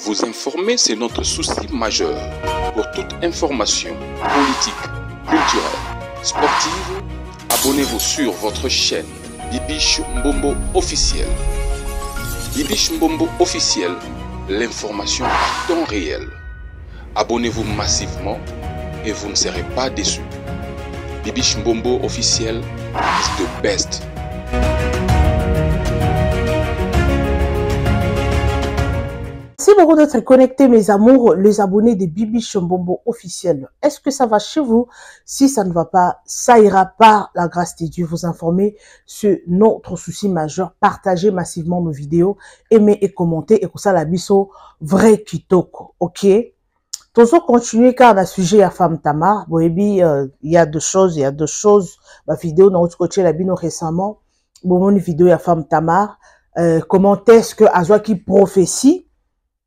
Vous informer, c'est notre souci majeur. Pour toute information politique, culturelle, sportive, abonnez-vous sur votre chaîne Bibiche Mbombo officiel. Bibiche Mbombo officiel, l'information à temps réel. Abonnez-vous massivement et vous ne serez pas déçus. Bibiche Mbombo officiel is the best. Merci beaucoup d'être connectés, mes amours, les abonnés de Bibi Chombombo officiel. Est-ce que ça va chez vous Si ça ne va pas, ça ira par la grâce de Dieu. Vous informer sur notre souci majeur. Partagez massivement nos vidéos, aimez et commentez. Et comme ça, la biso, vrai kitoko. Ok Tozo continuer car na sujet ya femme Tamar. Boyebi, il y a deux choses, il y a deux choses. Ma vidéo na la bino récemment. Bomoni vidéo ya femme Tamar. Comment est-ce que azwaki prophétie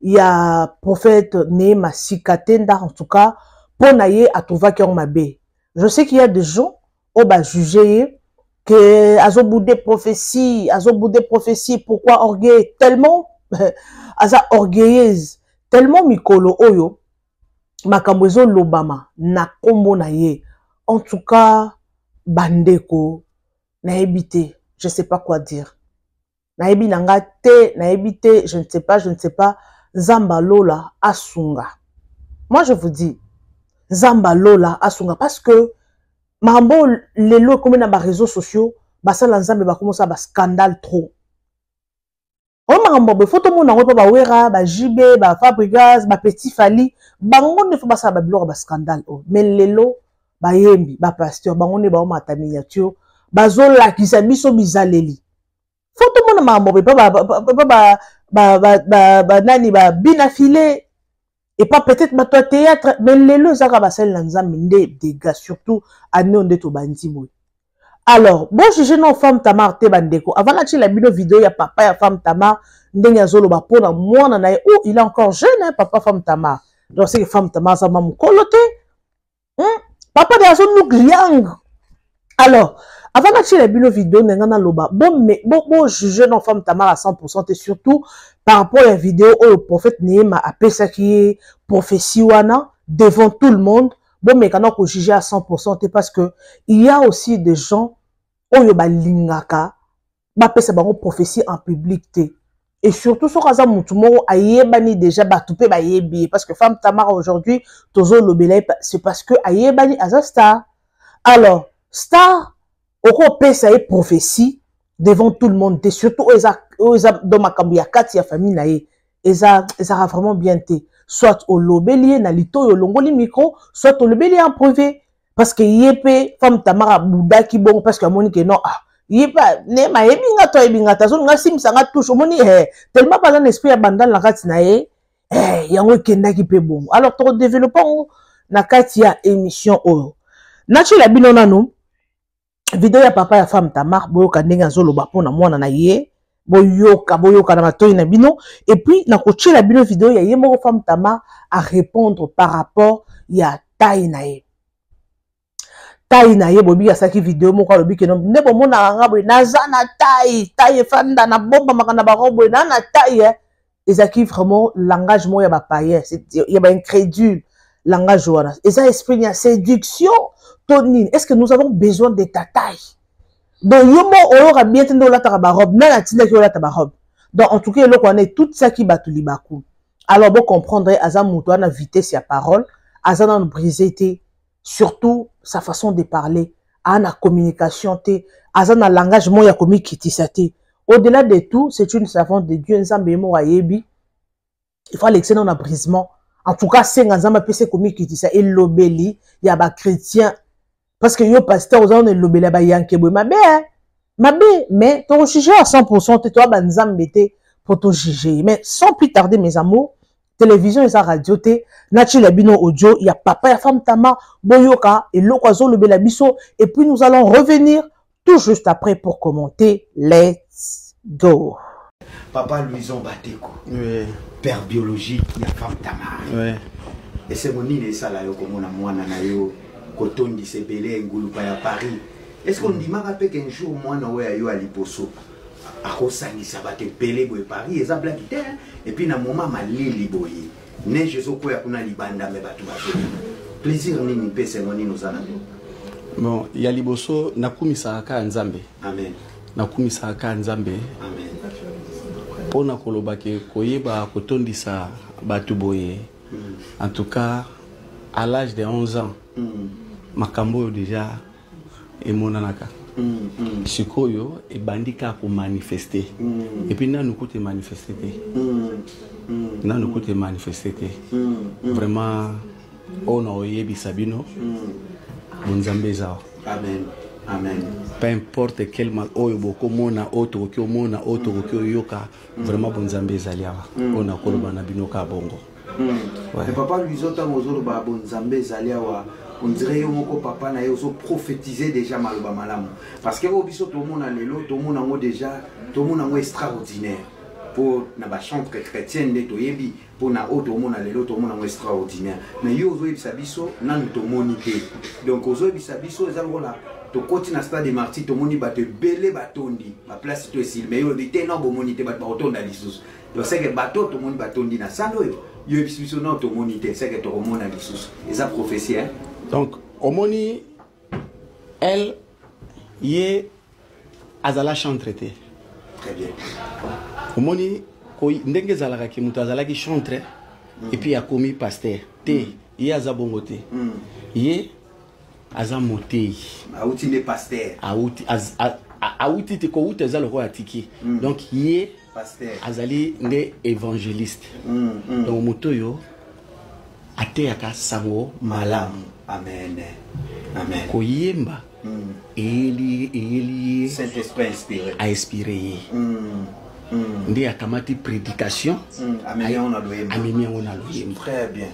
ya prophète Neema Sikatenda, en tout cas pour na ye atrouvaki yango mabe. Je sais qu'il y a des gens oyo bajuge que azoboude prophétie, azoboude prophétie, pourquoi orgueil tellement, aza orgueilleuse tellement mikolo oyo makambo ezolobama na kombo na ye. En tout cas bandeko, nayebi te, je sais pas quoi dire. Nayebi na nga te, nayebi te, je ne sais pas, je ne sais pas. Nzamba Lola asunga. Moi je vous dis, Nzamba Lola asunga parce que mambo lelo comme na ba réseaux sociaux, basala Nzambe ba commencer ba scandale trop. O makambo boye, faut tomona yango mpo ba Wera, ba JB, ba Fabregas, ba Petit Fally, bango nde faut basala ba biloko ba scandale oyo. Mais lelo bayembi, ba pasteur, bango nde baomata miniature, bazolakisa biso bizaleli. Faut tomona makambo boye, pa nani ba bina filet, et pas peut-être bato ya théâtre, mais lelo ezaka basali na Nzambe nde dégâts, surtout année oyo nde tobandi boye. Alors, bon juge non femme Tamar te bandeko, avant la la bino vidéo ya papa ya femme Tamar ndenge azoloba pona mwana na ye, oh il est encore jeune hein, papa femme Tamar. Donc c'est que femme Tamar ça ma mukolo te. Papa de azo look young. Alors, avant la la bino vidéo ndenge na loba, bon mais bon bon juge non femme Tamar à 100% et surtout par rapport à la vidéo où le prophète Neema apesaki prophétie wana devant tout le monde. Bon, mais quand on juge à 100%, c'est parce que il y a aussi des gens oyo balingaka bapesa bango prophétie en public te. Et surtout soki aza mutu moko ayebani déjà bato pe bayebi ye, parce que femme Tamar aujourd'hui tozo lobela ye, c'est parce que ayebani aza star. Alors star okopesa ye prophétie devant tout le monde te, surtout oyo eza, oyo eza dans makambo ya kati ya famille na ye, eza, ezaka vraiment bien te. Soit olobeli ye na litoyi olongoli micro, soit olobeli ye en privé, parce que ye pe femme Tamar abudaki bongo parce que amoni ke non, ah, ye pe Neema ayebi nga to ayebi nga te, azolinga asimisa nga touche, omoni, tellement baza na esprit ya bandal na kati na ye, yango ekendaki pe bongo. Alors tokodéveloppe yango na kati ya émission oyo. Natiela bino nanu video ya papa ya femme Tamar, boyoka ndenge azoloba mpona mwana na ye, boyoka, boyoka na matoyi na bino, et puis nakotiela bino video ya ye moko femme Tamar a répondre par rapport ya taille na ye. Taille na ye, bobi asalaki video moko alobi ke non, nde bomonaka nga boye naza na taille, taille efanda na bombamaka na bango boye na na taille, eh. Ezalaki vraiment langage moko ya ba païen, c'est ya ba incrédule langage wana. Eza esprit ya séduction to nini? Est-ce que nous avons besoin de ta taille? Donc yo mo oyoka bien te nde olataka ba robe, nani atindaki olata ba robe? Donc en tout cas eloko wana etutisaki bato libaku. Alors bo comprendre aza moto wana vitesse ya parole, aza nanu brisé te, surtout sa façon de parler, aza na communication te, aza na langage moko ya komikitisa te. Au-delà de tout, c'est une servante de Dieu, Nzambe ye moko ayebi. Il faut alexer na brisement. En tout cas, senga Nzambe apesi komikitisa elobeli ya ba chrétien. Parce que yo pasteur oza na elobeli ya ba yanke boye mabe, hein? Mabe, mais to juger à 100% te, toi ba Nzambe te pour to juger. Mais sans plus tarder mes amours, télévision eza radio te, natiela bino audio ya papa ya femme Tamar, boyoka eloko azolobela biso, et puis nous allons revenir tout juste après pour commenter. Let's go. Papa Louison Bateko, oui. Père biologique ya femme Tamar. Oui. Esengo nini esala yo komona mwana na yo kotondisa ebele ngulupa ya Paris? Est-ce qu'on ndimaka pe qu'un jour mwana oyo ya yo ya liboso Akosangisa bato ebele boye, Paris eza blague te. Et puis na moment malili boye, neige ezokwea kuna libanda, me bato bazoya. Plaisir nini mpe esengo nini oza nango? Bon, ya liboso, nakumisaka kaka Nzambe. Amen. Nakumisaka kaka Nzambe. Amen. Mpo na koloba ke koyeba kotondisa bato boye, en tout cas à l'âge de 11 ans, makambo oyo déjà emonanaka. Sikoyo ebandi kaka komanifeste. Et puis nanu kuta emanifeste te, nanu kuta emanifeste te. Vraiment, oyo na oyebisa bino, bonzambe eza awa. Amen, amen. Peu importe quel mal oyo bokomona, oyo tokoki omona, oyo tokoki oyoka, vraiment bonzambe ezali awa. Oyo nakoloba na bino kaka bongo. Ouais. Mais papa Luizo, ntango ozoloba bonzambe ezali awa, on dirait yo moko papa na ye ozoprophétise déjà maloba malamu, parce que oyo biso tomona lelo, tomona yango déjà, tomona yango extraordinaire. Mpo na bachantre chrétien nde toyebi, mpo na oyo tomona lelo, tomona yango extraordinaire. Mais yo ozoyebisa biso nanu tomoni te. Donc ozoyebisa biso eza lokola tokoti na Stade Martyr, tomoni bato ebele batondi baplace to esili, mais yo olobi te, non, bomoni te, bato bakotonda lisusu. Donc c'est que bato tomoni batondi na salle oyo, yo oyebisi biso non, tomoni te, c'est que tokomona lisusu. Eza prophétie, hein? Donc omoni, elle, ye azala chantre te. Très bien. Omoni ndenge ezalaka ke moto azalaki chantre et puis akomi pasteur te. Ye aza bongo te. Ye aza motei. Auti nde pasteur? Auti auti te, kouta eza lokola atiki. Donc ye pasteur azali nde évangéliste. Donc moto oyo ateyaka sango malamu. Amen, amen. Koyemba eyeli, eyeli ye. Saint Esprit inspiré. Ainspiré ye. Nde akamati prédication. Amemi yango na loyembo. Amemi yango na loyembo. Très bien.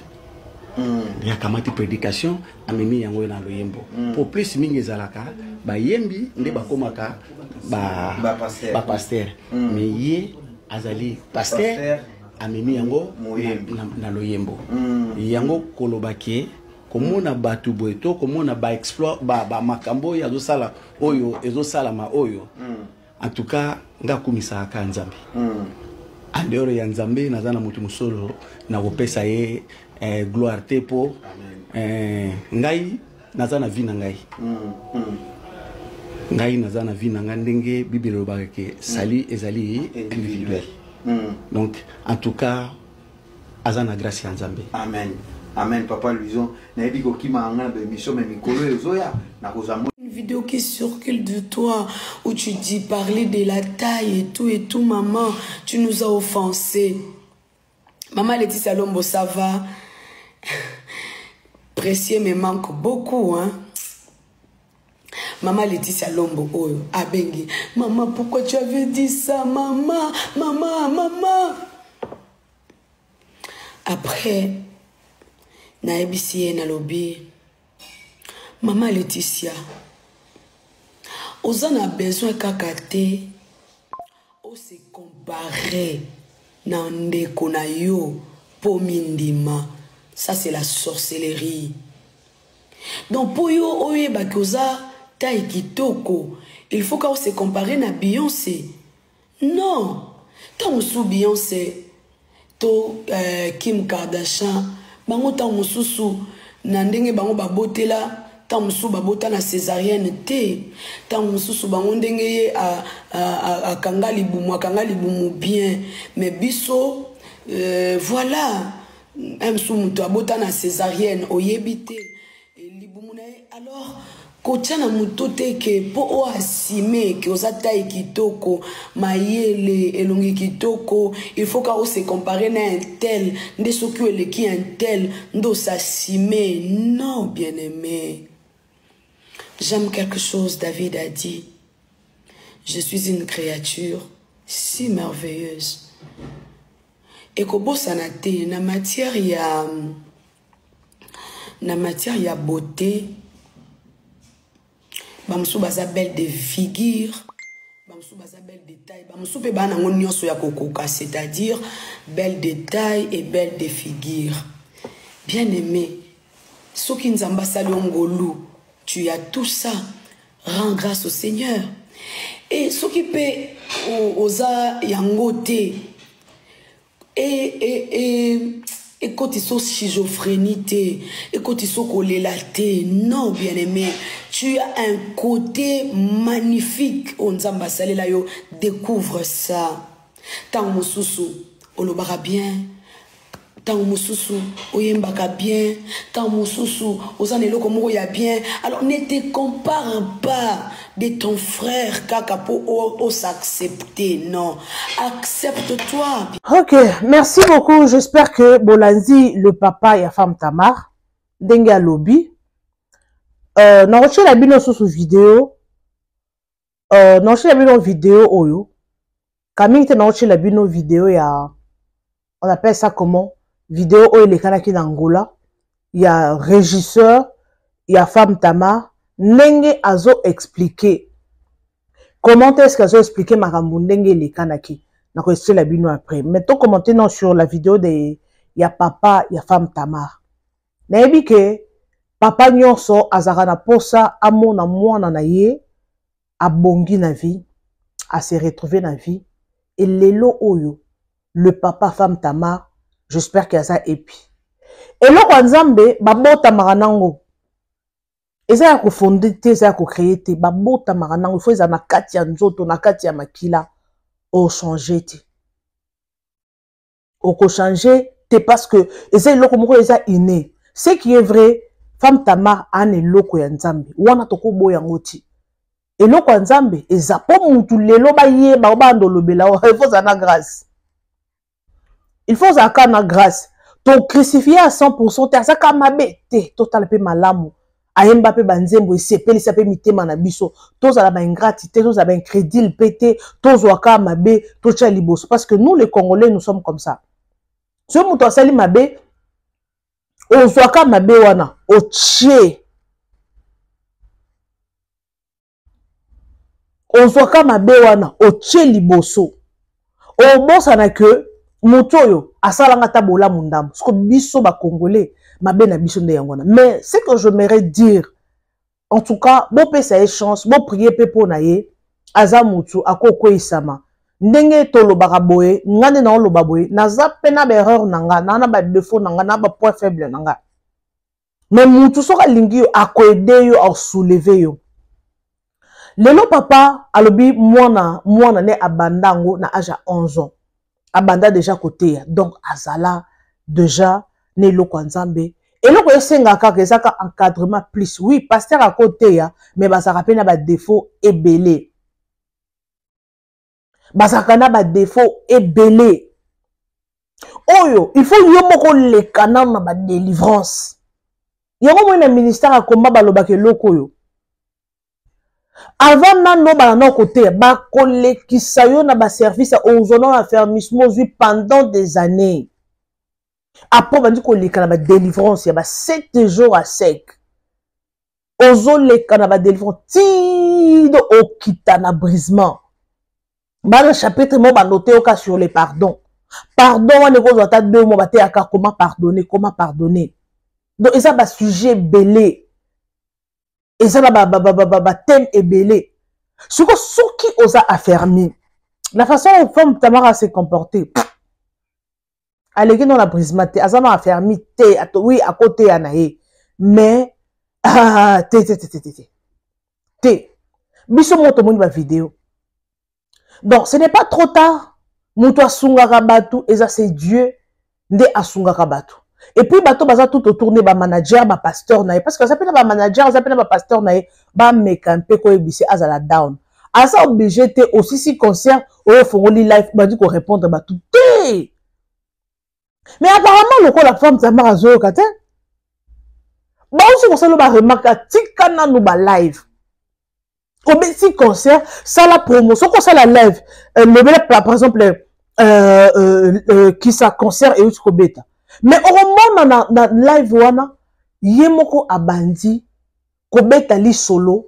Nde akamati prédication, amemi yango na loyembo. Po plus mingi ezalaka bayembi nde bakomaka Bapasteur. Bapasteur. Mais ye azali pasteur, Pasteur. amemi yango Moyembi. na loyembo. Yango koloba ke komona bato boye to komona baexploit, bamakambo oyo azosala, oyo ezosalama oyo, en tout cas nga akumisaka kaka Nzambe. En dehors ya Nzambe, naza na moto mosolo na kopesa ye gloire te, mpo ngai naza na vie na ngai. Ngai naza na vie na ngai ndenge Bible elobaka ke salut ezali individuel. Donc en tout cas aza na grâce ya Nzambe. Amen, amen. Papa Luison, nayebi kokima nga na baémission, mais mikolo oyo ezoya nakozwa Une vidéo qui circule de toi où tu dis parler de la taille et tout et tout, maman, tu nous as offensé. Maman Laetitia Lombo, ça va. Précieux me manque beaucoup, hein. Maman Laetitia Lombo, oh, abengi. Maman, pourquoi tu avais dit ça, maman, maman, maman? Après, nayebisi ye, nalobi: Mama Laetitia, oza na besoin kaka te ose compare na ndeko na yo mpo mindima. Ça, c'est la sorcellerie. Donc mpo yo oyebaki oza taille kitoko, il faut ka ose compare na Beyoncé? Non. Ntango mosusu Beyoncé to Kim Kardashian, bango ntango mosusu na ndenge bango babotela, ntango mosusu babota na césarienne te. Ntango mosusu bango ndenge ye akanga libumu, akanga libumu bien. Mais biso, voilà, mosusu moto abota na césarienne, oyebi te libumu na ye. Alors kotia na moto te ke mpo oasime ke oza taille kitoko, mayele, elongi kitoko, il faut ka ose compare na un tel. Nde soki oleki un tel nde osasime? Non, bien aimé. J'aime quelque chose David a dit: je suis une créature si merveilleuse. Ekobosana te, na matière ya beauté, bamosusu baza belle de figure, bamosusu baza belle de taille, bamosusu mpe baa nango nyonso ya kokoka, c'est-à-dire belle de taille et belle de figure. Bien aimé, soki Nzambe asali yo ngolu, tu as tout ça, rends grâce au Seigneur. E soki mpe oza yango te, ekotisa schizophrénie te, ekotisa kolela te. Non, bien aimé, tu as un côté magnifique oyo Nzambe asalela yo. Découvre ça. Ntango mosusu olobaka bien, ntango mosusu oyembaka bien, ntango mosusu oza na eloko moko ya bien. Alors ne te compare pas de ton frère kaka mpo os'accepter. Non, accepte-toi. Ok, merci beaucoup. J'espère que bolandi le papa ya femme Tamar ndenge alobi. Nakotiela bino susu video, nakotiela bino video oyo kamingi te. Nakotiela bino video ya, on appelle ça comment, vidéo oyo elekanaki na Angola ya régisseur ya femme Tamar, ndenge azo expliquer comment est-ce qu'azo expliquer makambo ndenge elekanaki. Nakoexpliquer bino après, mais to commenter non sur la vidéo de ya papa ya femme Tamar. Nayebi ke papa nyonso azalaka na posa amona mwana na ye abongi na vie, ase retrouver na vie. Et lelo oyo le papa femme Tamar, j'espère ke aza epi eloko ya Nzambe. Babotamaka nango, eza ya kofonder te, eza ya kocréer te. Babotamaka nango, ifo eza na kati ya nzoto, na kati ya makila. Ochange te, okochange te, parce que eza eloko moko eza inné. Ce qui est vrai, femme Tamar ana eloko ya Nzambe wana, tokoboya yango ti. Eloko ya Nzambe eza mpo mutu lelo bayeba, obanda olobela, il faut ozala na grâce, il faut ozala kaka na grâce. Tocrucifie à 100 te, aza kaka mabe te. Totala mpe malamu, ayemba mpe banzembo esepelisa mpe mitema na biso. Tozala baingrate te, tozala baincrédule mpe te, tozwa kaka mabe totya liboso, parce que nous les Congolais, nous sommes comme ça. Soki moto asali mabe, ozwaka mabe wana otie, ozwaka mabe wana otie liboso, obosana ke moto oyo asalanga ata bolamu ndambo. Siko biso Bacongolais, mabe na biso nde yango wana. Mais ce que j'aimerais dire, en tout cas, bopesa ye chance, boprier mpe mpo na ye. Aza motu akokweyisama ndenge tolobaka boye. Nga nde naoloba boye, naza mpe na baerreur na nga, naa na badéfaut na nga, na bapoint faible na nga. Mais mutu soki alingi yo, akoaider yo, asoulève yo. Lelo papa alobi mwana, mwana ne abanda yango na age ya 11 ans, abanda déjà koteya. Donc azala déjà na eloko ya Nzambe. Eloko esengaka kaka eza ka encadrement plus. Oui, pasteur akoteya, mais bazalaka mpe na badéfaut ebele, bazalaka na badéfaut ebele oyo il faut yo moko oleka nano na badélivrance. Yango moi na ministère ya komba, balobaka eloko oyo avant nano bana na koteya, bakolekisa yo na baservice, ozwa na affermissement, ozwi pendant des années. Après bandi koleka na badélivrance ya ba 7 jours à sec, ozoleka na badélivrance tido okita na brisement. Bana chapitre mo banote yoka sur les pardons. Pardon wana ekozwa ata 2 mois, bateyaka comment pardonner, comment pardonner. Donc eza basujet ebele, eza na bathème ebele. Siko soki oza affermi, la façon dont femme Tamara s'est comporté, aleki no na brisement te, aza na affermi te. Oui, akoteya na ye, mais ah, te te te te te te te. Biso moko tomoni bavideo. Donc ce n'est pas trop tard. Moto asungaka bato eza, c'est Dieu nde asungaka bato. Et puis bato baza tout autour nde bamanager, bapasteur na ye, parce que aza mpe na bamanager, aza mpe na bapasteur na ye. Bameka mpe koyebisa azala down, aza obligé te. Osisi concert oyo, ofongoli live, bandi korépondre bato te. Mais apparemment lokola femme Tamar azoyoka te, bausi kosala baremarque, atika nanu balive. Obeti concert, sala promo. Soki osala live, lobela par exemple kisa concert euti kobeta. Mais okomona na live wana, ye moko abandi kobeta lisolo: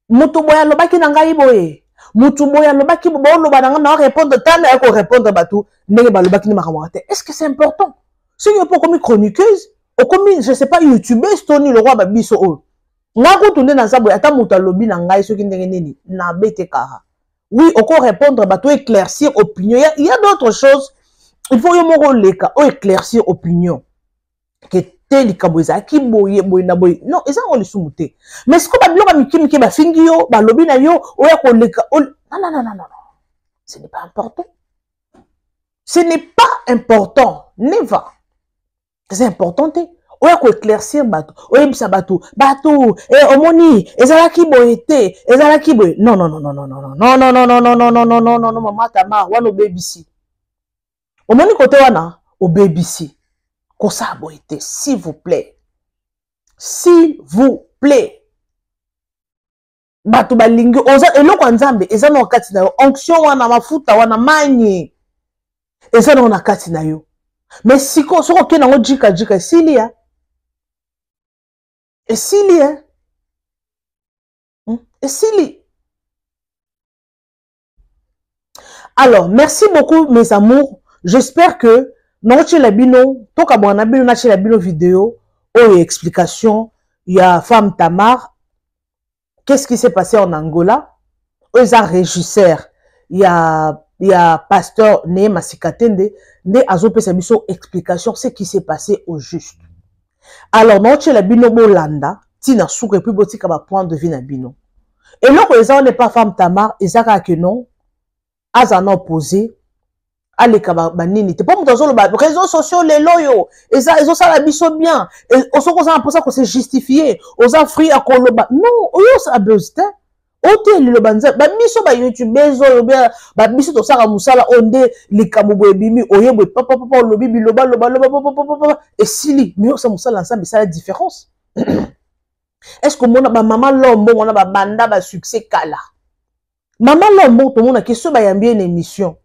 moto boye alobaki na ngai boye, motu boye alobaki, baoloba na ngai, na répondre. Tala ya korépondre bato ndenge balobaki nde makambo te. Est ce que c'est important? Soki yo mpo okomi chroniqueuse, okomi, je sais pas, youtubeuse to nini, lokwa babiso oyo, nga kutu nde naza boye, ata moto alobi na ngai soki ndenge nini, nabete kara. Oui, oko répondre bato, éclaircir opinion. Il y a d'autres choses, il faut yo moko oleka o éclaircir opinion ke te likambo ezalaki boye boye na boye. Non, eza yango lisumu te, mais sikoyo babiloko ya mike mike, bafingi yo, balobi na yo, oya koleka. Non, non, non, non, non, ce n'est pas important, ce n'est pas important. Never, eza important te oya koéclaircir bato, oyebisa bato bato eh, omoni ezalaki boye te, ezalaki boye. Non, non, non, non, non, non, non, non, non, non, non, non, non, non, non, non, non, mama Tamar wana obebisi. Omoni kote wana obebisi, kosala boye te, s'il vous plaît, s'il vous plaît. Bato balingi oza eloko ya Nzambe eza na kati na yo, onction wana, mafuta wana, manye eza nango na kati na yo. Mais sikoyo soki okende yango jikajika, esili ya esili ya esili. Alors, merci beaucoup, mes amours. J'espère que naotiela bino, tokabwana na bino, natiela bino video oyo, explication ya femme Tamar, qu'est-ce qui s'est passé en Angola. Oyo eza régisseur ya pasteur Nehema Sikatende nde azopesa biso explication, ce qui s'est passé au juste. Alors naotiela bino, bolanda ntina suka, et puis botika bapoint de vue na bino. Eloko eza wana epa femme Tamar eza kaka ke non, aza na opposé, aleka banini te, mpo moto azoloba réseaux sociaux lelo oyo eza ezosala biso bien. Soki oza na mposa kose justifier, oza free ya koloba. Non, oyo osala buzz te, ote liloba Nzambe. Babiso bayoutubeurs oyo, babiso tosalaka mosala oyo nde likambo boye ebimi, oye boye, papapapa, olobi biloba loba loba, papapapa, esili. Mais osala mosala ya Nzambe, esala différence. Est ce que omona bamama Lombo wana babanda basuccès kala? Mama Lombo, tomonaki so bayambi ye na émission,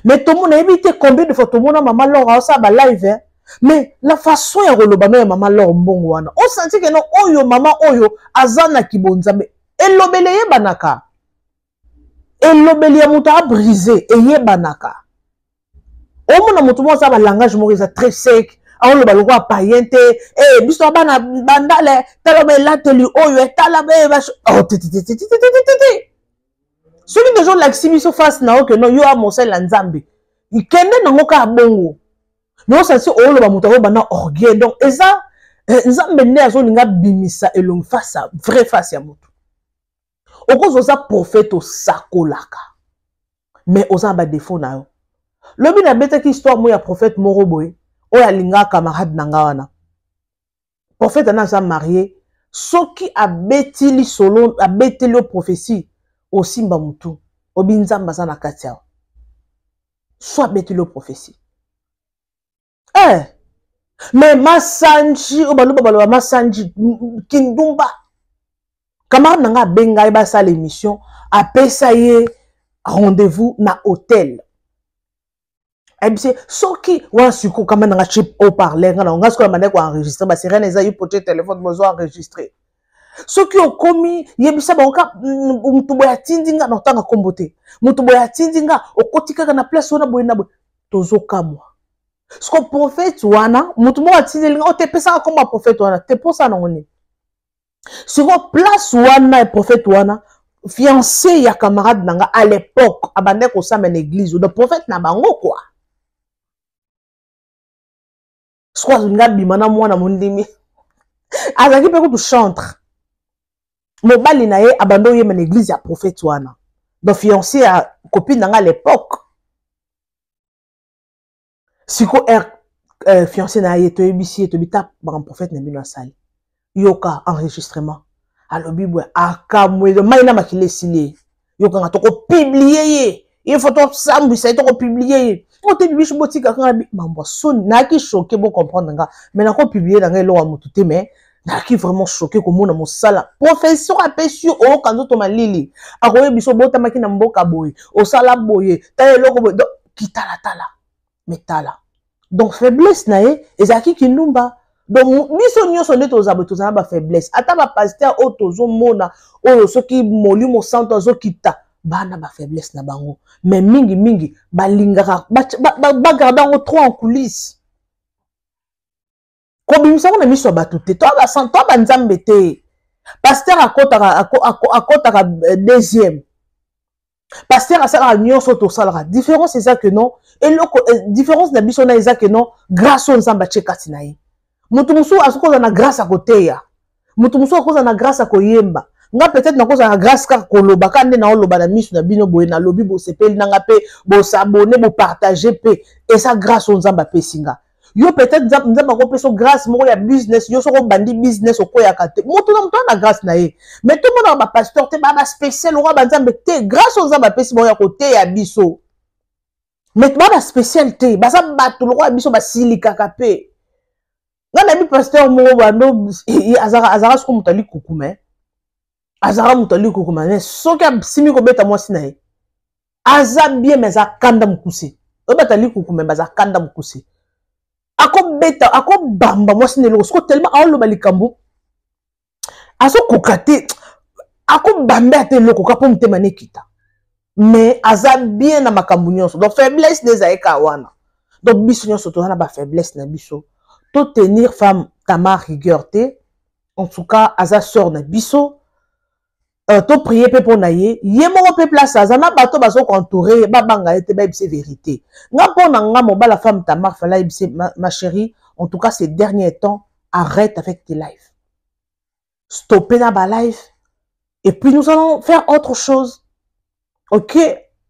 mais tomona, yebi te combien de fois tomona mama Lor aosala balive, mais la façon ya koloba no ya mama Lor Mbongo wana, osanti ke no oyo mama oyo aza na kibonzambe. Elobeli eyebanaka, elobeli ya moto abrise eyebanaka. Omona moto moko aza balangage moko eza très sec, aoloba lokola payen te. E biso bana bandale, tala baelateli oyo, etala oh, te. Soki deja olakisi biso face na yo ke no, yo amosali na Nzambe, kende nango kaka bongo. Mais osansi oloba moto akoyeba na orgueil. Donc eza Nzambe nde azolinga bimisa elongi, face, vraie face ya moto. Okozwa oza prophète, osakolaka, mais oza na badéfaut na yo. Lobi nabetaki histoire moko ya prophète moko boye oyo alingaka camarade na nga wana. Prophète ana aza marié. Soki abeti lisolo, abeteli yo prophétie, osimba motu, obi Nzambe aza na kati awa. So abeteli yo prophétie, eh, mais masanji oyo baloba, baloba masanji, kindumba. Camarade na nga abenga ye, basala émission, apesa ye rendez-vous na hôtel. Ayebisi soki wana sikoyo kama nanga chip haut-parleur, nga na nga sikoyo bandaki koenregistre basirene eza yo potie telefone, bozo enregistre. Soki okomi, yebisa bango ka motu boye atindi nga, na otanga nkombo te, motu boye atindi nga, okoti kaka na place wana boye na boye. Tozokamwa siko prophète wana, motu moko atindeli nga, ote epesaka nkombo ya prophète wana te, mposa nango nini? Siko place wana ya prophète wana, fiancé ya camarade na nga à l'époque abandaki kosamba na église, donc prophète na bango quoi. Siko azolinga abima na mwana mondimi, azalaki mpe kutu chantre, mobali na ye abandi oyemba na église ya prophète wana, donc fiancé ya copine na nga à l'époque. Siko fiancé na ye, toyebisi ye, toyebi ta baka prophète na bino asali, yoka enregistrement, alobi boye, akamwe mai na makila esili ye, yokanga tokopublier ye, il faut tosambwisa ye, tokopublier ye. O te, bibiso botika kanga mambo soni. Nayaki choqué, bocomprendre nga, mais nakopublier na ngai eloko ya motu te. Mais nayaki vraiment choqué komona mosala professeur apesi yo, oyoka nzoto malili. Akoyebi biso obotamaki na mboka boye, osala boye, tala eloko boye, donc kitalatala. Mais tala, donc faiblesse na ye ezalaki kindumba. Donc biso nyonso nde toza boye, toza na bafaiblesse. Ata bapasteur oyo tozomona oyo, soki Molimo Santo azokita, bana bafaiblesse na bango, mais mingimingi balingaka bagarde yango trop en coulisse, kobimisa ngo na miso ya bato te. To banzambe te, pasteur akotaka, akotaka deuxième. Pasteur asalaka nyonso tosalaka. Différence eza que non, eloko eh, différence na biso na eza que non, grâce oyo Nzambe atie kati na ye. Moto mosusu akozala na grâce ya koteya, moto mosusu akozala na grâce ya koyemba. Nga peut-être nakozala na grâce kaka koloba, kaka nde naoloba na miso na bino boye, nalobi bosepeli na nga mpe bosabone bopartage mpe, eza grâce oyo Nzambe apesi nga. Yo peut-être Nzambe akopesa grâce moko ya business, yo soko obandi business okweyaka te. Moto na moto na grâce na ye. Mais tomonaka ba pasteur te, ba ba spécial oyo ba Nzambe te, grâce oyo Nzambe apesi bango ya koteya biso. Mais ba ba spécial te, baza bato lokola biso basilikaka pe. Nga nayebi pasteur moko bando azalaka soko moto alikuku mais azalaka moto alikuku mais soki asimi kobeta mwasi na ye aza bien mais aza kanda mokuse. Oyo bato alikuku mais baza kanda mokuse. Akobeta, akobamba mwasi na eloko soko tellement aoloba likambo azokoka te, akobambe ata eloko ka mpo motema na ekita. Mais aza bien na makambo nyonso. Donc faiblesse nde ezali kaka wana. Donc biso nyonso toza na ba faiblesse na biso. To tenir femme Tamar rigueur te. En tout cas aza sœur na biso. To prier pe mpo na ye, ye moko pe place aza na bato bazo koentoure ye, babanga ye te, bayebise vérité. Nga mpo na nga mobala femme Tamar fala yebise ma chérie, en tout cas ces derniers temps arrête avec tes lives, stopper na ba live et puis nous allons faire autre chose. Ok,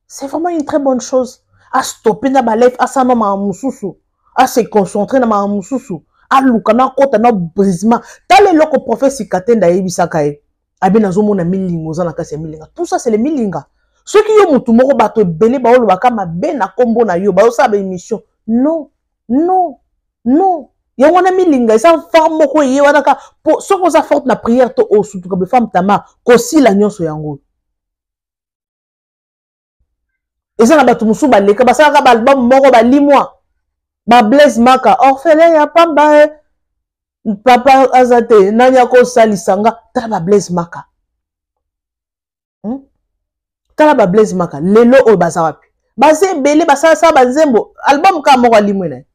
c'est vraiment une très bonne chose. A stopper na ba live, asala makambo mosusu, a se concentrer na makambo mosusu, aluka na kota na brisement. Tala eloko prophète Sikatenda ayebisaka ye, abe nazomona milinga, oza na kasi ya milinga. Tout ça c'est le milinga. Soki yo motu moko bato ebele baolobaka mabe na kombo na yo, baosala ba émission, non non non, yango wana milinga eza forme moko eye wana ka po soki oza forte na prière to osutuka be femme Tamar kosila nyonso yango. Eza na bato mosusu baleka basalaka ba album moko balimwa, ba Blaise Maka orphelin ya pamba e papa aza te, nani akosalisa nga. Tala ba Blaise Maka, Tala ba Blaise Maka lelo oyo baza wapi? Baza ebele basalasala banzembo, album kaka moko alimwe na ye.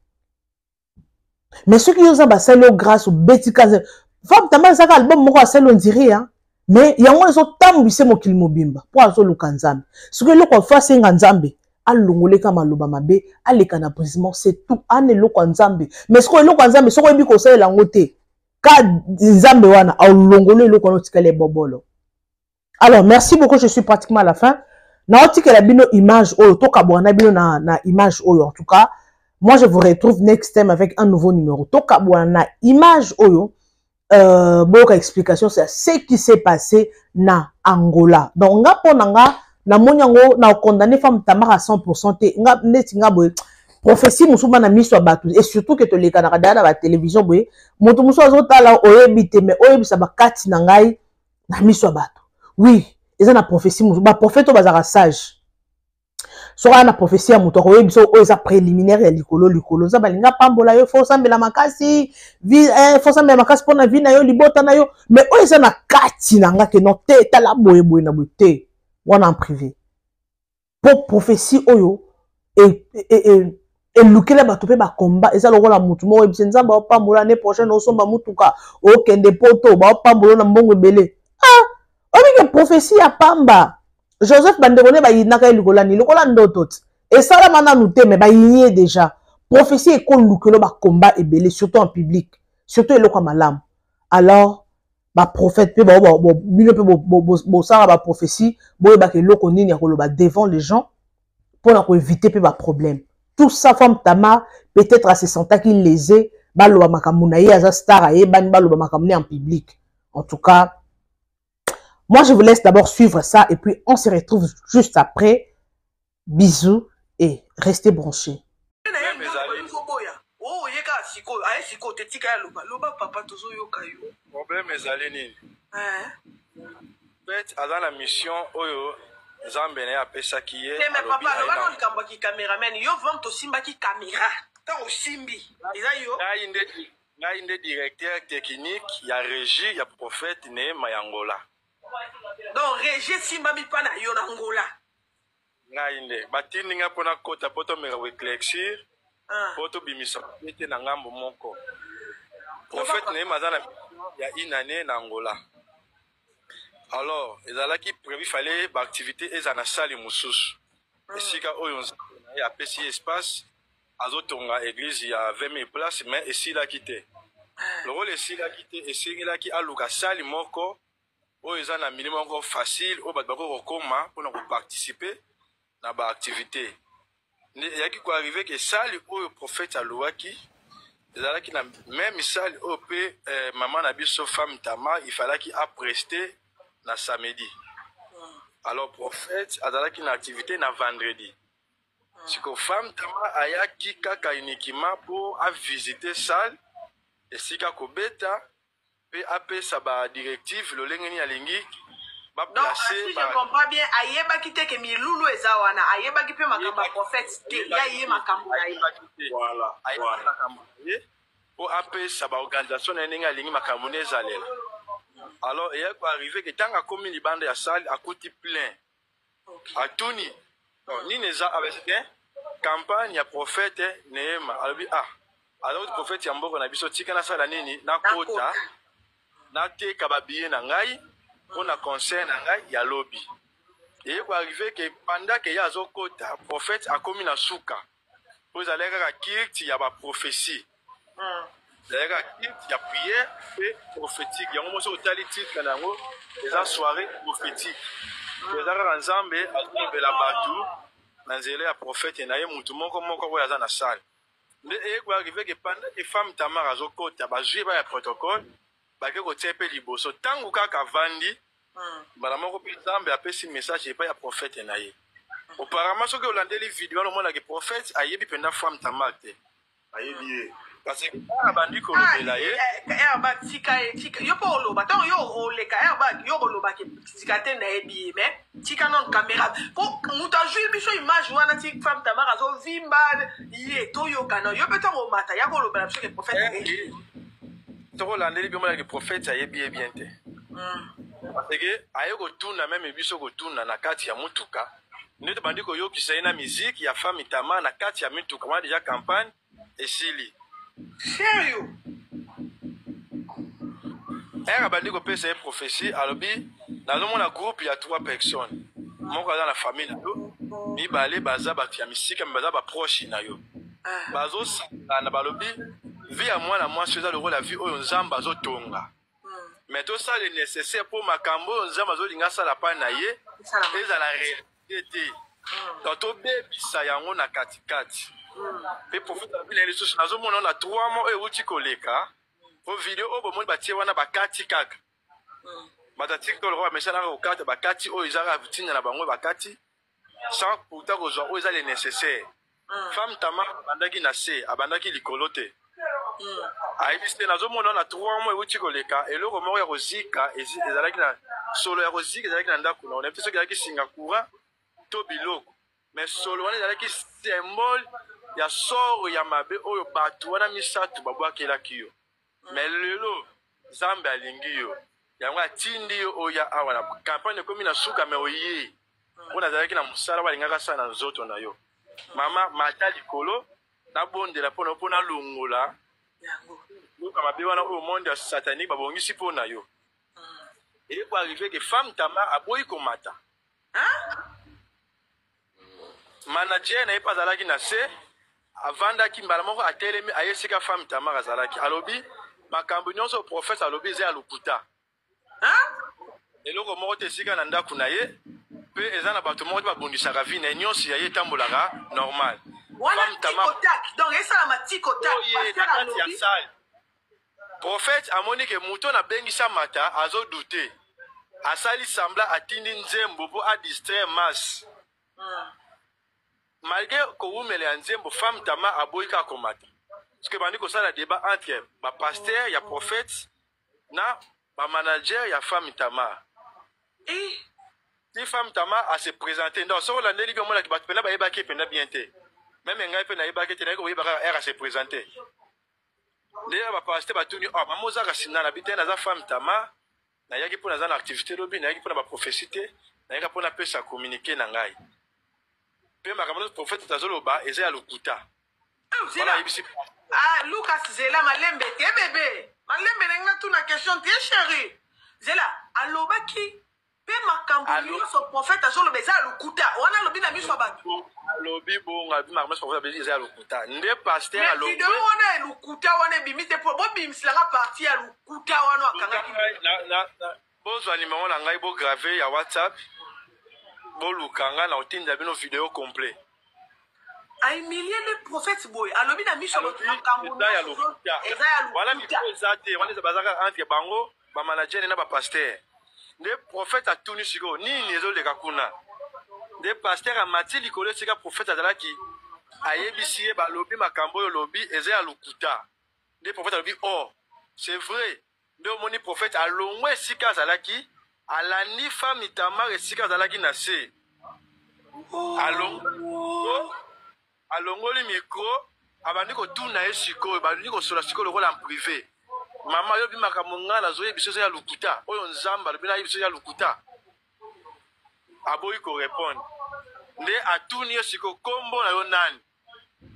Mais soki yo oza basali yo grâce obeti ka femme Tamar ezaka album moko asali on dirait hein, mais yango ezotambwise mokili mobimba mpo azoluka Nzambe. Soki eloko afa asenga Nzambe alongoleka maloba mabe, aleka na brisement, c'est tout. Ana eloko ya Nzambe, mais soki eloko ya Nzambe soki oyebi kosalela yango te, ka Nzambe wana alongolo eloko wana otikali ebobolo. Alors merci beaucoup, je suis pratiquement à la fin. Naotikela bino image oyo, tokabwana bino na image oyo. En tout cas moi je vous retrouve next time avec un nouveau numéro. Tokabwana na image oyo, boyoka explication c'est ce qui s'est passé na Angola. Donc nga mpo na nga namoni yango na condamné femme Tamar à 100% te. Nga neti nga boye prophétie mosusu bana miso ya bato, et surtout que tolekanaka daya na ba télévision boye, moto mosusu azotala oyebi te, mais oyebisa bakati na ngai na miso ya bato. Oui, eza na prophétie mosusu, ba prophète oyo bazalaka sage, soki aya na prophétie ya moto akoyebi biso oyo eza préliminaire ya likolo likolo. Nzambe alingi apambola yo, fo osambela makasi, fo osambela makasi mpona vie na yo, libota na yo. Mais oyo eza na kati na nga ke non te, tala boye boye na boye te, wana en privé. Po prophétie oyo elukela bato mpe bakomba, eza lokola motu moko oyebisi Nzambe aopambola année prochaine osomba motuka okende poto, baopambola na mbongo ebele. Ah, oyebike prophétie ya pamba. Joseph bandeko ne bayinaka ye likola ni lokola ndoto ti esalama nanu te, mais bayini ye déjà. Prophétie ekolukelo bakomba ebele, surtout en public, surtout eloko ya malamu. Alors ba prophète pe ba bino pe bosala ba prophétie, boyebaka eloko nini ya koloba devant les gens mpona koevite pe ba problème. Tout ça femme Tamar peut-être ase sentaki lésé, baloba makambo na ye, aza star ayebani, baloba makambo ne en public. En tout cas moi je vous laisse d'abord suivre ça et puis on se retrouve juste après. Bisous et restez branchés. Problème ezali nini? Pete aza na mission oyo Nzambe na ye apesaki ye. Te mais papa aloba na likambo ya ki-cameraman, yo vraiment tosimbaki caméra ntango osimbi eza yo? Ngai nde directeur technique ya régie ya prophète Neema ya Angola. Donc régie esimbami mpa na yo na Angola? Ngai nde batindi ngai mpo nakota mpo tomeka koéclaircir mpo tobimisa mabe te na ngambo moko. Prophète Neema aza na mission ya une année na Angola. Alors ezalaki prévu, fallait ba activité eza na salle mosusu, esika oyo Nzambe na ye apesi ye espace, azotonga église ya 20 000 places, mais esilaki te. Lokola esilaki te, esengelaki aluka salle moko oyo eza na milieu moko facile, oyo bato bakoki kokoma mpona koparticiper na baactivité. Nde eyaki koarriver ke salle oyo prophète alouaki ezalaki na même salle oyo mpe mama na biso femme Tamar ifalaki aprester na samedi. Alors prophète azalaki na activité na vendredi. Siko femme Tamar ayaki kaka uniquement mpo avisite salle esika kobeta mpe apesa badirective lolenge nini alingi Donc, baplace. si je comprends bien, ayebaki te ke milulu eza wana, ayebaki mpe makambo ya prophète te, ya ye makambo na ye. Voilà, ayebaki makambo na ye mpo apesa baorganisation na ye ndenge alingi makambo nde ezalela. Alors eyaki koarriver ke ntango akomi libanda ya salle, akuti plein. Atuni: "Oh, nini eza awa?" Te, campagne ya prophète Neema. Alobi: "Ah, azali prophète ya mboka na biso, tika nasala nini, nakota, nateka babillet na ngai mpo na concert na ngai ya lobi." Eye koarriver ke pendant ke ye azokota, prophète akomi na suka, mpo ezalaki kaka culte ya baprophétie, ezalaki kaka culte ya prière mpe prophétique. Yango moso otali titre na yango eza soirée prophétique. Eza kaka Nzambe azolobela bato na nzela ya prophète na ye, mutu moko moko oyo aza na salle. Nde eye koarriver ke pendant ke femme Tamar azokota, bazwi ba ya protocole, bake kotia mpe liboso. Ntango kaka avandi, mbala moko mpe Nzambe apesi message epai ya prophète na ye. Auparavant, soki olandeli video wana, omonaki prophète ayebi mpenza femme Tamar te. Ayebi ye. Parce que abandi kolobela ye. Herba, tika ye, tika yo mpo oloba. Ntango yo oleka, Herba, yo kolobaki tika te, nayebi ye, mais tika nano caméra po moto azwi biso image wana. Ti femme Tamar azovimba ye, toyokana yo mpe. Ntango omata, ya kolobela biso ke prophète ayebi. Soki olandeli bi, omonaki prophète ayebi ye bien te, parce que aye kotuna même biso, kotuna na kati ya mutuka nde tobandi koyokisa ye na musique ya femme Tamar na kati ya mituka wana. Déjà campagne esili. Sérieux? Ere abandi kopesa ye prophétie, alobi: "Nazomona groupe ya trois personnes. Moko aza na famille na yo, mibale baza bato ya misika, mais baza baproche na yo. Bazosangana, balobi vie ya mwana mwasi eza lokola vie oyo Nzambe azotonga, mais tosala le nécessaire mpo makambo oyo Nzambe azolinga asala mpa na ye ezala réalité te. Donc tobebisa yango na katikati." Mpe prophète alobi na ye lisusu: "Nazomona na 3 mois oyo euti koleka, po video oyo bomoni batie wana, bakati kaka bato ya TikTok lokola bamesanaka kokata, bakati oyo eza kaka ntina na bango, bakati sans pourtant kozwa oyo eza le nécessaire. Femme Tamar abandaki na se, abandaki likolo te. Ayebisi te: nazomona na 3 mois euti koleka, eloko moko ya kozika ezalaki na solo ya kozika ezalaki na ndako na nayebi te soki ezalaki singa courant to biloko, mais solo wana ezalaki symbole ya sort ya mabe oyo bato wana misato babwakelaki yo. Mais lelo Nzambe alingi yo, yango atindi yo oya awa. Na campagne ekomi na suka, mais oye mpo nazalaki na mosala oyo alingaki asala na nzoto na yo. Mama, mata likolo, nabondela mpo na yo mpo nalongola yoka mabe wana oyo monde ya satanique babongisi mpo na yo." Eye koarriver ke femme Tamar aboyi komata. Manager na ye mpe azalaki na se, avandaki. Mbala moko atelemi, aye esika femme Tamar azalaki, alobi: "Makambo nyonso prophète alobi eza ya lokuta. Eloko moko te esika na ndako na ye, mpe eza na bato moko te babundisaka vie na ye. Nyonso ya ye etambolaka normal." Wana Femme Tamar tic au tac, donc esalama tic au tac. Oye na Pasteur kati ya alobi salle, prophète amoni ke moto nabengisa mata azodouter, asali semblant, atindi nzembo mpo adistraire masse. Malgré kowumela ya nzembo, femme Tamar aboyi kaka komata, parce que bandi kosala débat entre bapasteur ya prophète na bamanager ya femme Tamar. Ti femme Tamar ase présente. Donc soki olandeli bi, omonaki bato mpena bayebaki ye mpenza bien te. Même ngai mpe nayebaki te, nayeki koyeba kaka ere ase présente. Nde bapasteur batuni: "Oh, mama, ozaka sinda na bi te?" "Naza femme Tamar. Nayaki mpo naza na activité lobi, nayaki mpo na baprophétie te, nayaki mpo napesa communiqué na ngai. Mpe makambo nyonso prophète azoloba eza ya lokuta." Eh, Wana zela. ayebisi. Ah, Lucas, zela, malembe te bebe, malembe. Ndenge natuna question te, chéri, zela. Alobaki Mpe makambo nyonso prophète azoloba eza ya lokuta. Wana alobi na miso ya bato. Alobi bongo, alobi makambo nyonso prophète eza ya lokuta. Nde pasteur alongwe. Video wana ya lokuta wana ebimi te po bobimisela nga partie ya lokuta wana akangaki. Bozwa numero na ngai bo grave ya WhatsApp. Boluka nga na otinda bino video complet. A humilier le prophète boye alobi na miso bato makambo nyonso eza ya lokuta. Wana micro eza te, wana bazaka entre bango ba manager na ba pasteur. Nde prophète atuni sikoyo nini ezoleka kuna. Nde pasteur amati likolo esika prophète azalaki ayebisi ye balobi makambo oyo olobi eza ya lokuta. Nde prophète alobi oh c'est vrai. Nde omoni prophète alongwe esika azalaki alandi femme Tamar esika azalaki na se. Alongoli micro abandi kotuna ye sikoyo, balingi kosola sikoyo lokola en privé. Mama yobi makambo ngai nazoyebi biso eza ya lokuta, oyo Nzambe alobi nayebi biso ya lokuta. Aboyi korepondre. Nde atuni ye sikoyo kombo na yo nani?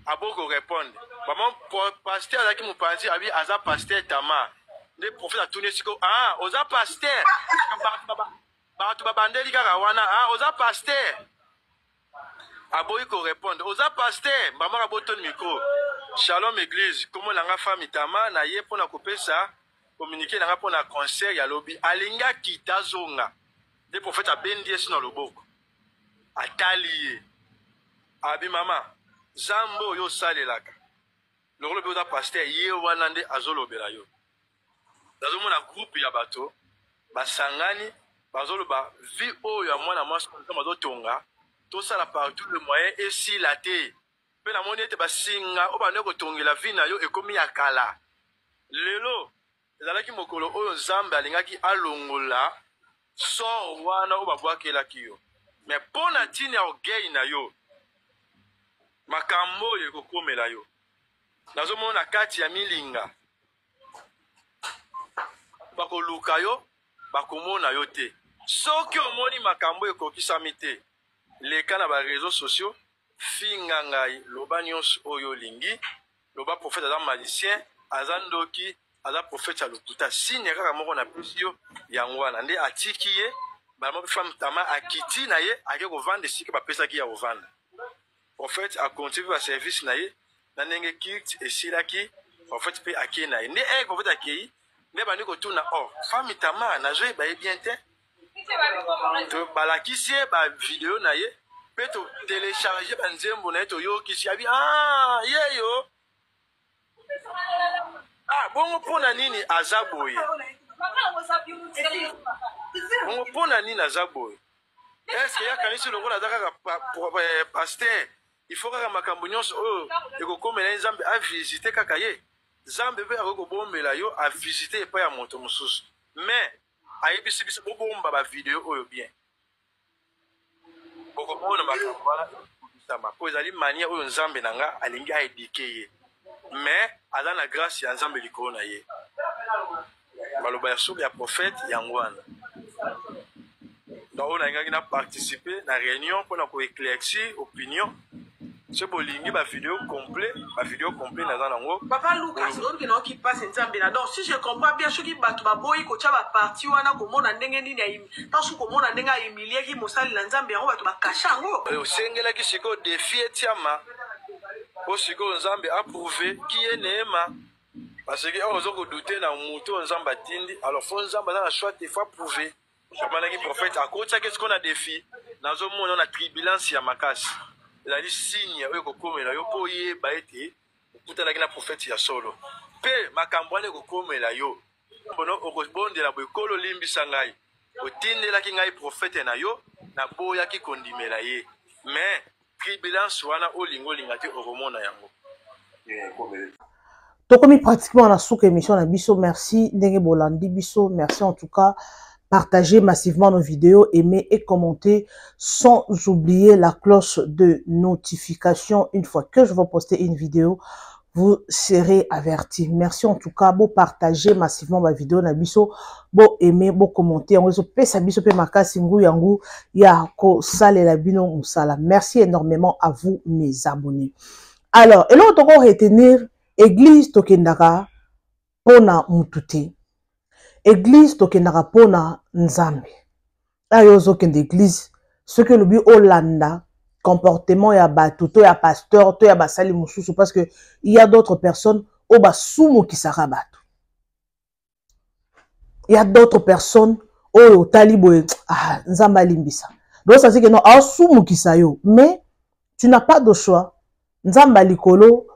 Aboyi korepondre. Mama pasteur azalaki mopanzi, abi aza pasteur Tamar. Nde prophète atuni ye sikoyo, ah oza pasteur? Bato babandeli kaka wana, ah oza pasteur? Aboyi ko répondre. Oza pasteur? Mama abotoli micro. Shalom église, kombo na nga femme Tama na ye pona kopesa communiqué na nga pona concert ya lobi. Alingi akita azonga. Nde prophète abendi ye na loboko. Atali ye. Abi mama, Nzambe oyo osalelaka. Lokola oza pasteur, ye wana nde azolobela yo. Nazomona groupe ya bato basangani bazoloba vie oyo ya mwana mwasi oyo azotonga tosala partout le moyen esila te. Mpe namoni ete basinga oyo bandaki kotongela vie na yo ekomi ya kala. Lelo ezalaki mokolo oyo Nzambe alingaki alongola sort wana oyo babwakelaki yo, mais mpo na ntina ya orgueil na yo makambo oyo ekokomela yo. Nazomona na kati ya milinga bakoluka yo, bakomona yo te. Soki omoni makambo ekokisami te, leka na ba réseaux sociaux, finga ngai, loba nyonso oyo olingi, loba prophète aza magicien, aza ndoki, aza prophète ya lokuta. Signe kaka moko napesi yo yango wana. Nde atiki ye, mbala moko femme Tama akiti na ye, ake kovanda esika bapesaki ya kovanda. Prophète a continue ba service na ye na ndenge culte esilaki, prophète pe ake na ye. Nde eh prophète akei, nde bandi kotuna oh femme Tama nazoyeba ye bien te. To balakisi ye ba video na ye pe to télécharger ba nzembo na ye toyokisi abi ah yeyo. Ah bongo pona nini aza boye? Bongo pona nini aza boye? Est-ce que yakanisi lokola aza kaka pasteur, il faut kaka makambo nyonso oyo ekokomela ye Nzambe a visiter kaka ye? Nzambe pe akoki kobombela yo a visiter epai ya moto mosusu. Mais ayebisi biso bobomba ba video oyo bien. Bokomona makambo wana ekokisama po ezali manière oyo Nzambe na nga alingi a éduquer ye. Mais aza na grâce ya Nzambe likolo na ye. Maloba ya suka ya prophète yango wana. Donc oyo nalingaki na participer na réunion mpona ko éclaircir opinion. Soki bolingi ba video complet, ba video complet naza nango. Papa Lucas, oyoki na oki passe Nzambe na. Donc si je comprends bien, soki bato baboyi kotia ba partie wana komona ndenge nini ya ntanso komona ndenge a humiliaki mosali na Nzambe yango bato ba cache yango. Osengelaki sikoyo défi etiama po sikoyo Nzambe a prouver qui est Neema. Parce que awa ozo ko douter na moto oyo Nzambe atindi, alors faut Nzambe aza na choix te, faut approuver. Amonaki prophète akotiaki sikoyo na défi, nazomona na tribulence ya makasi. Ezali signe oyo ekokomela yo mpo oyeba ete okutanaki na prophète ya solo. Mpe makambo wana ekokomela yo. Bono okobondela boye, Nkolo limbisa ngai, otindelaki ngai prophète na yo, naboyaki kondimela ye. Mais tribulence wana olinga olinga te okomona yango. Tokomi pratiquement na suka émission na biso. Merci ndenge bolandi biso. Merci en tout cas. Partagez massivement nos vidéos, aimez et commentez sans oublier la cloche de notification. Une fois que je vais poster une vidéo, vous serez averti. Merci en tout cas. Bo partager massivement ma vidéo na biso. Bo aimer, bo commenter. On pesa biso pe makasi ngu yangu ya ko salela bino musala. Merci énormément à vous mes abonnés. Alors, eloko toko retenir, église tokendaka pona mutu te. Église tokendaka pona Nzambe. Ayo ozokende église, soki olobi olanda comportement ya bato to ya pasteur to ya basali mosusu, parce que il y a d'autres personnes oyo basumukisaka bato. Il y a d'autres personnes oyo otali boye, ah, Nzambe alimbisa. Donc ça c'est que non, asumukisa yo, mais tu n'as pas de choix. Nzambe likolo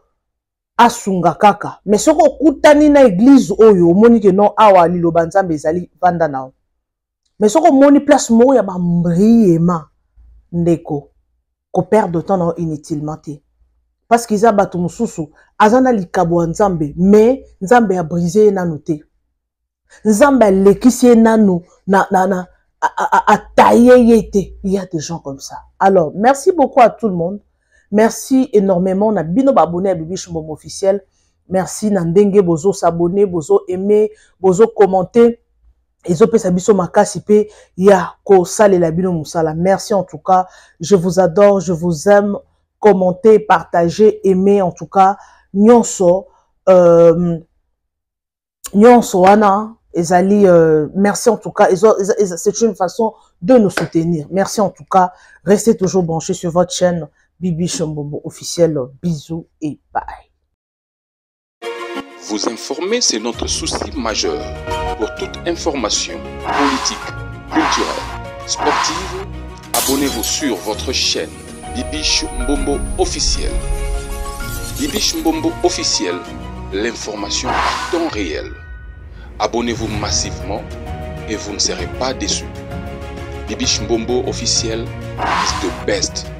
asunga kaka. Mais soki okutani na église oyo omoni ke non, awa liloba Nzambe ezali, vanda na yo. Mais soki omoni place moko ya bambriema, ndeko, koperdre temps na yo inutilement te, parce que eza bato mosusu aza na likabo ya Nzambe, mais Nzambe abrise ye nanu te, Nzambe alekisi ye nanu na ataye ye te. Il y a des gens comme ça. Alors merci beaucoup à tout le monde, merci énormément na bino baabonné ya Bibiche Mbombo officiel. Merci na ndenge bozo s'abonner, bozo aimer, bozo commenter, ezopesa biso makasi mpe ya kosalela bino mosala. Merci en tout cas, je vous adore, je vous aime. Commentez, partagez, aimez, en tout cas nyonso, nyonso wana ezali, merci en tout cas, c'est une façon de nous soutenir. Merci en tout cas, restez toujours branchés sur votre chaîne Bibi Mbombo officiel. Bisous et bye. Vous informer, c'est notre souci majeur. Pour toute information politique, culturelle, sportive, abonnez-vous sur votre chaîne Bibiche Mbombo officiel. Bibiche Mbombo officiel, l'information à temps réel. Abonnez-vous massivement et vous ne serez pas déçus. Bibiche Mbombo officiel is the best.